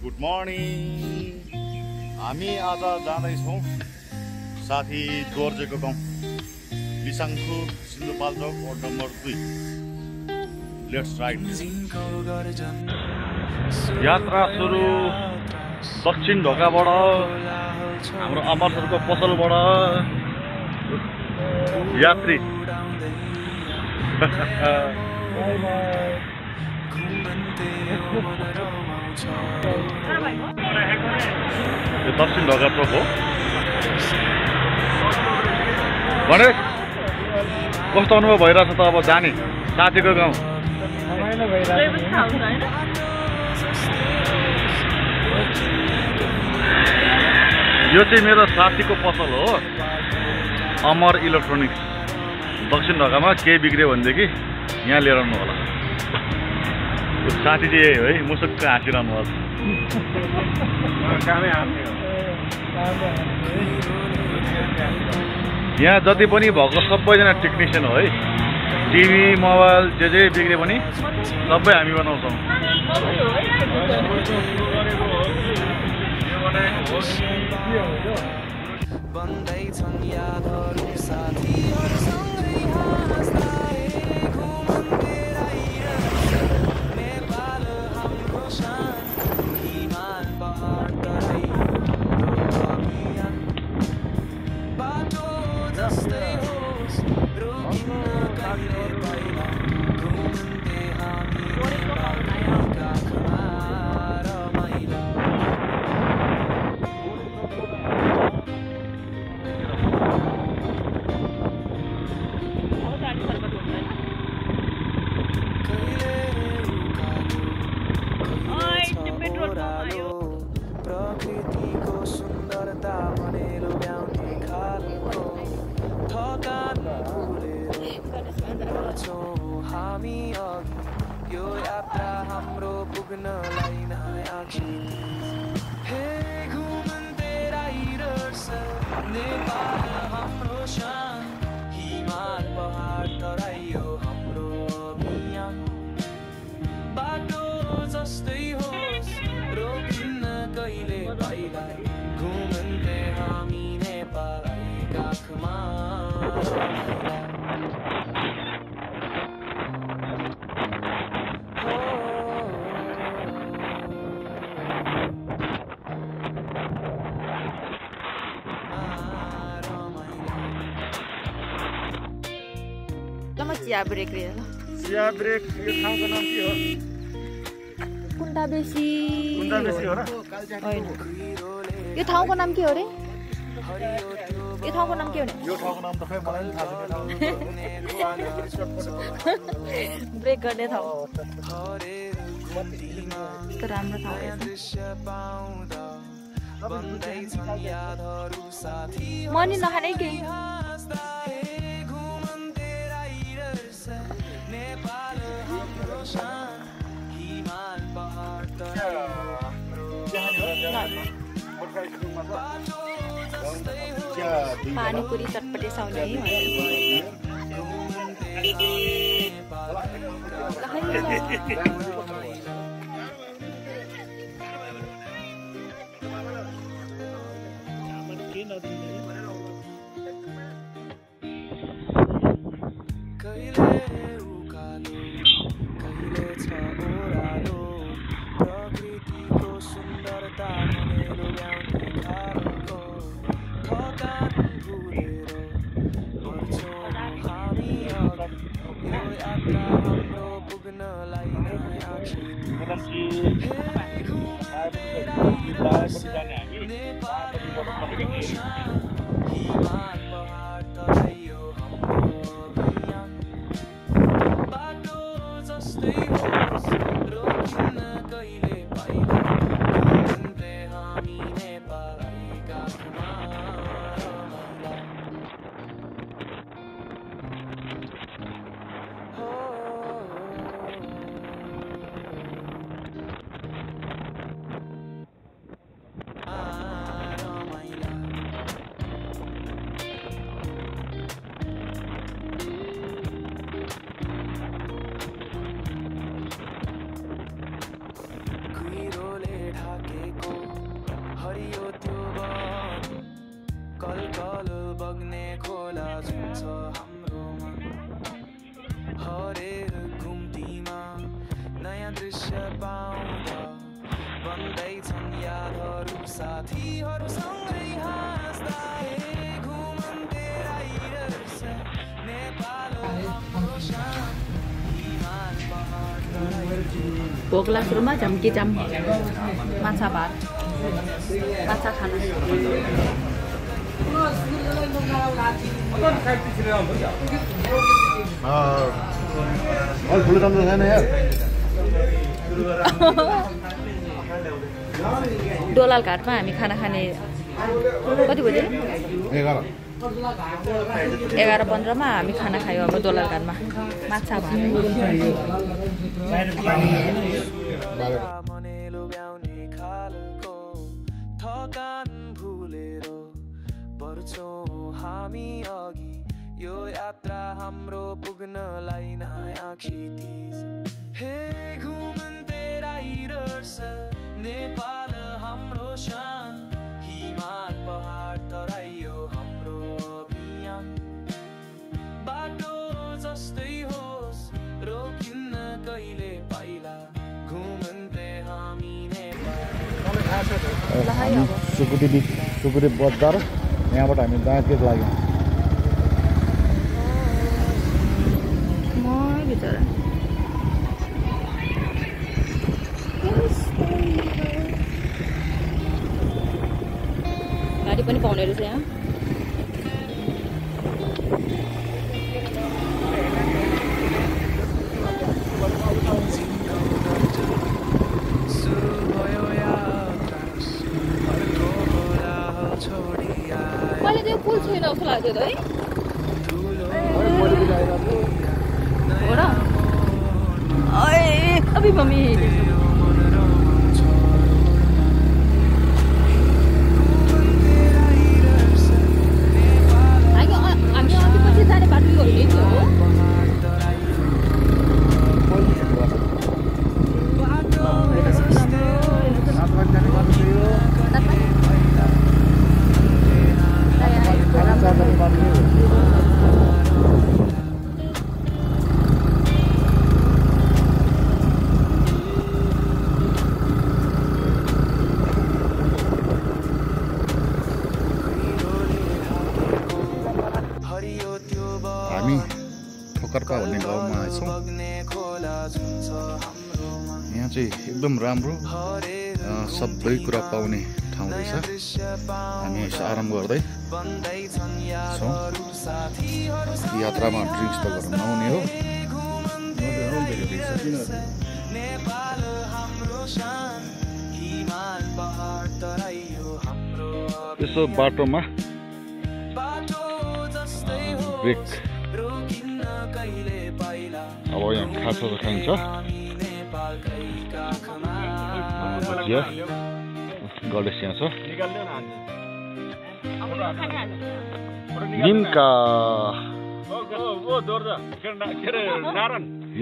Good morning. हामी आज जाँदैछौँ साथी दोर्जेको गाउँ Lisankhu Sindhupalchok ward number 2। Let's ride. यात्रा सुरु दक्षिण ढोकाबाट, हाम्रो अमरसरको पसलबाट यात्री यो दक्षिण ढोका चोक हो। भने कस्तो अनुभव भइरहेछ त अब जाने साथीको गाउँ? यो चाहिँ मेरो साथीको पसल हो, अमर इलेक्ट्रोनिक्स। दक्षिण ढोकामा केही बिग्रियो भनेदेखि यहाँ लिएर आउनु होला। साथी चाहिँ यही हो है, मुसुक्क हाँसिरहनु होला। यहाँ जति पनि भएको सबैजना टेक्निसियन हो है। टिभी मोबाइल जे बिग्रियो पनि सबै हामी बनाउँछौँ। चिया ब्रेक रे ल। चिया ब्रेक यो ठाउँको नाम के हो? कुण्डाबेसी हो र? हैन, यो ठाउँको नाम के हो रे? यो ठाउँको नाम के हो नि? यो ठाउँको नाम त खै मलाई पनि थाहा छैन। ब्रेक गर्ने ठाउँ त राम्रो ठाउँ रहेछ। मनी नखाने केही पानीपुरी चटपटे साउने भोक लाग्छमा झम्की जाम माछा भात माछा खाना दोलाल घाटमा हामी खाना खाने कति बजे 11:15 मा हामी खाना खायौँ अब दोलाल घाटमा माछा भात यो यात्रा हाम्रो पुग्नलाई नयाँ क्षितिज हे घुमन्ते राइडर्स नेपाल हाम्रो शान हिमाल पहाड तराइयो हाम्रो अभियान बाटो जस्तै होस् रोकिन्न कहिले पाइला घुमन्ते हामी नेपाल सुकुटी बजार यहाँबाट हामी दाँतिर लाग्यौँ गाडी पनि पाउने रहेछ यहाँ मैले त्यो पुल छैन जस्तो लाग्यो त है हो र अबि मम्मी ठोकर्पा भन्ने गाउँमा आएछौँ यहाँ चाहिँ एकदम राम्रो सबै कुरा पाउने ठाउँ रहेछ हामी आराम गर्दै छौँ यात्रामा ड्रिङ्क्स त गर्न नहुने हो यसो बाटोमा ब्रेक अब यहाँ खाजा खाइन्छ भुजिया गणेश यहाँ छ निम्का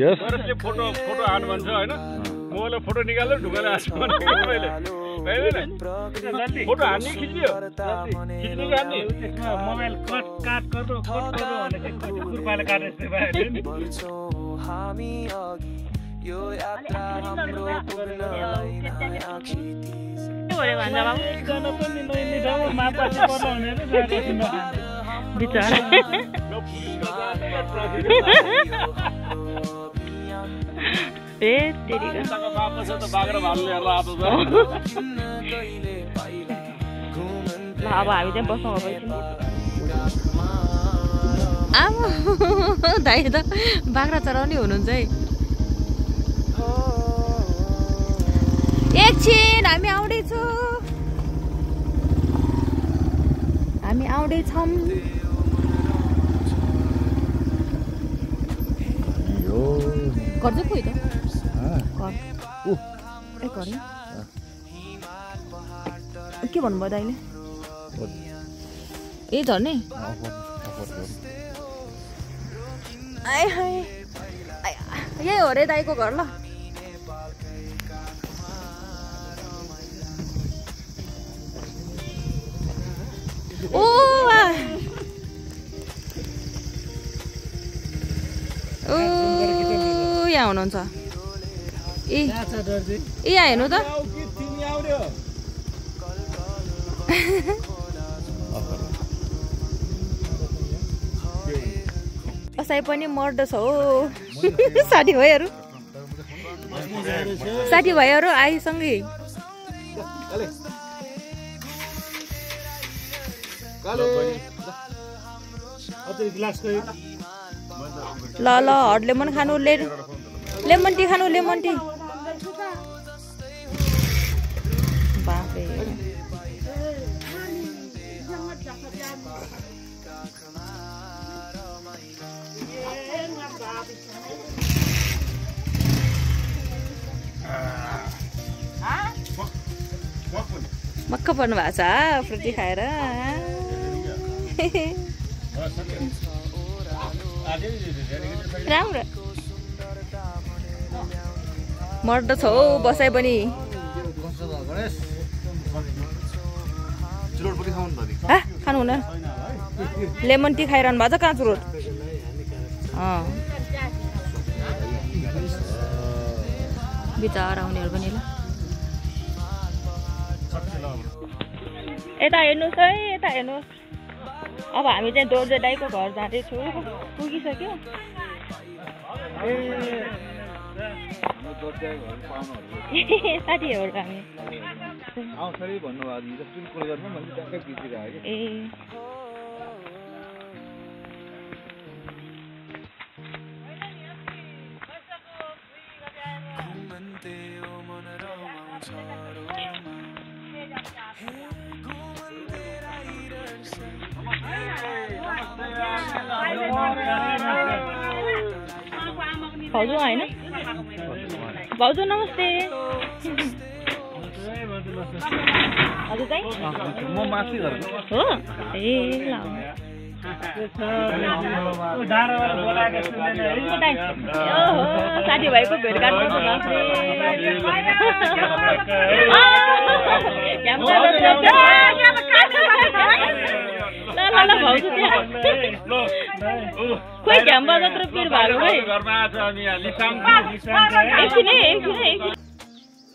यस फोटो हान भन्छ हैन मोबाइलले फोटो निकाल्यो ढुकाले हान्छु फोटो हान्ने खिच्यो खिच्ने हान्ने मोबाइल काट गर्नु भने कुरपाले काटे जस्तै भयो हामी अघि यो यात्रा हाम्रो पुग्नलाई नयाँ क्षितिज ओरे भन्दा बाबु एकजना पनि नैने ठाउँमा मापासी पर्ला भनेर बिचारा ए तेरीका बाबा छ त बाग्रा भालुले हेर्ला आतो छ ल अब हामी चाहिँ बस्नु अब आमा दाइ त बाख्रा चराउने हुनुहुन्छ है एकछिन हामी आउँदैछौँ घर चाहिँ कोही त के भन्नुभयो दाइले ए झर्ने यही हो रे दाइको घर ल ओ यहाँ हुनुहुन्छ ए कहाँ छ दर्जी ए यहाँ हेर्नु त आऊ कि तिमी आउरे हो कसै पनि मर्द छ हो साथीभाइहरू आइसँगै ल ल हट लेमन खानु लेमन टी खानु लेमन टी बाफे मक्क पर्नु भएको छ फ्रुटी खाएर राम्रो मर्द छ हौ बसाइ पनि खानु हुन लेमन टी खाइरहनु भएको छ काँचो रोड बिचरा उनीहरू पनि ल यता हेर्नुहोस् है यता हेर्नुहोस् अब हामी चाहिँ दोर्जे दाइको घर जाँदैछु पुगिसक्यो साथीहरू हामी ए भाउजू होइन भाउजू नमस्ते हजुर चाहिँ म माथि घरको हो ए ल साथीभाइको भेटघाट खोइ घ्याम बजात्र पिर भएको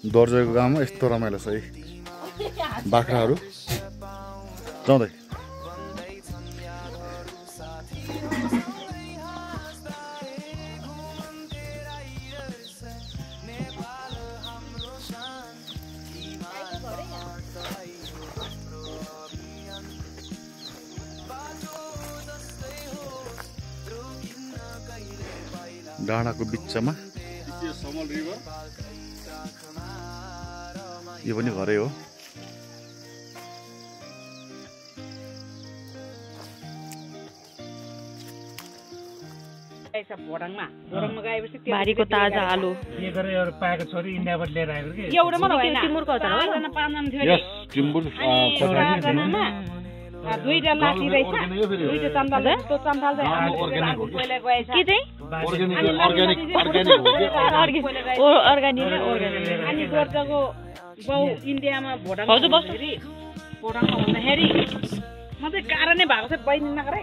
दर्जेको गाउँमा यस्तो रमाइलो छ है बाख्राहरू जाउँदै डाँडाको बिचमा यो पनि घरै हो बारीको ताजा आलु के गरे एउटा पाएको छोरी इन्डियाबाट लिएर आएको कि एउटा मात्र होइन टिमुरको हो यस टिम्बुर दुईटा लाठी रहेछ दुईटा चम्चा जस्तो चम्चा चाहिँ पहिला गएछ के चाहिँ अर्ग्यानिक अनि गोर्खाको गाउँ इन्डियामा भोटाङ भन्दाखेरि भोटाङमा भन्दाखेरि म चाहिँ कारणै भएको छ बहिनी नगरे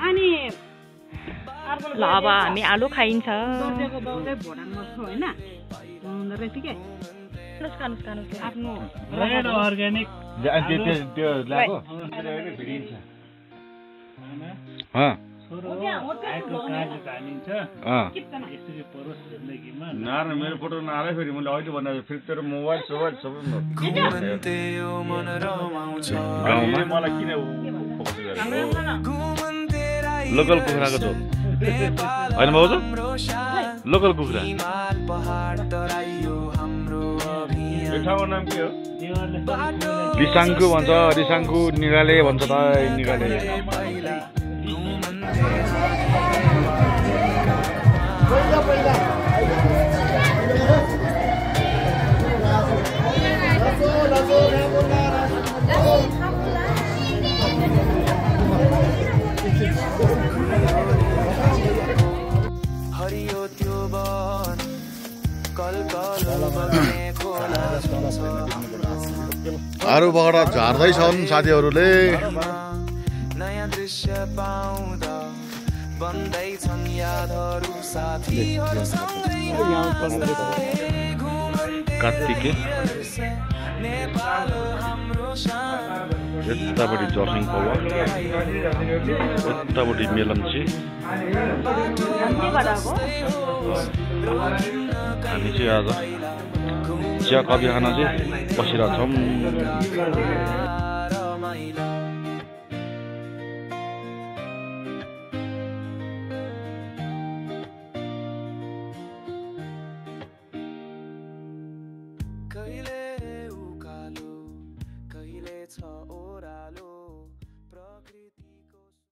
अनि ल अब हामी आलु खाइन्छ गोर्खाको बाउ चाहिँ भोटाङमा छ होइन हुँदो रहेछ के आफ्नो अर्ग्यानिक मेरो फोटो नआले फेरि मैले अहिले भन्दा फेरि तेरो मोबाइल सोबाइल सबै मलाई किन लोकल कुखुराको झोल होइन भाउजू लोकल कुखुरा ठाउँको नाम के हो रिसाङ्कु भन्छ रिसाङ्कु निगाले भन्छ त निगाले आरु बगडा झार्दैछन् साथीहरूले कार्तिके यतापट्टि जर्सिङ पौवा यतापट्टि मेलम्ची हामी चाहिँ आज चिया कफी खान चाहिँ बसिरहेको छौँ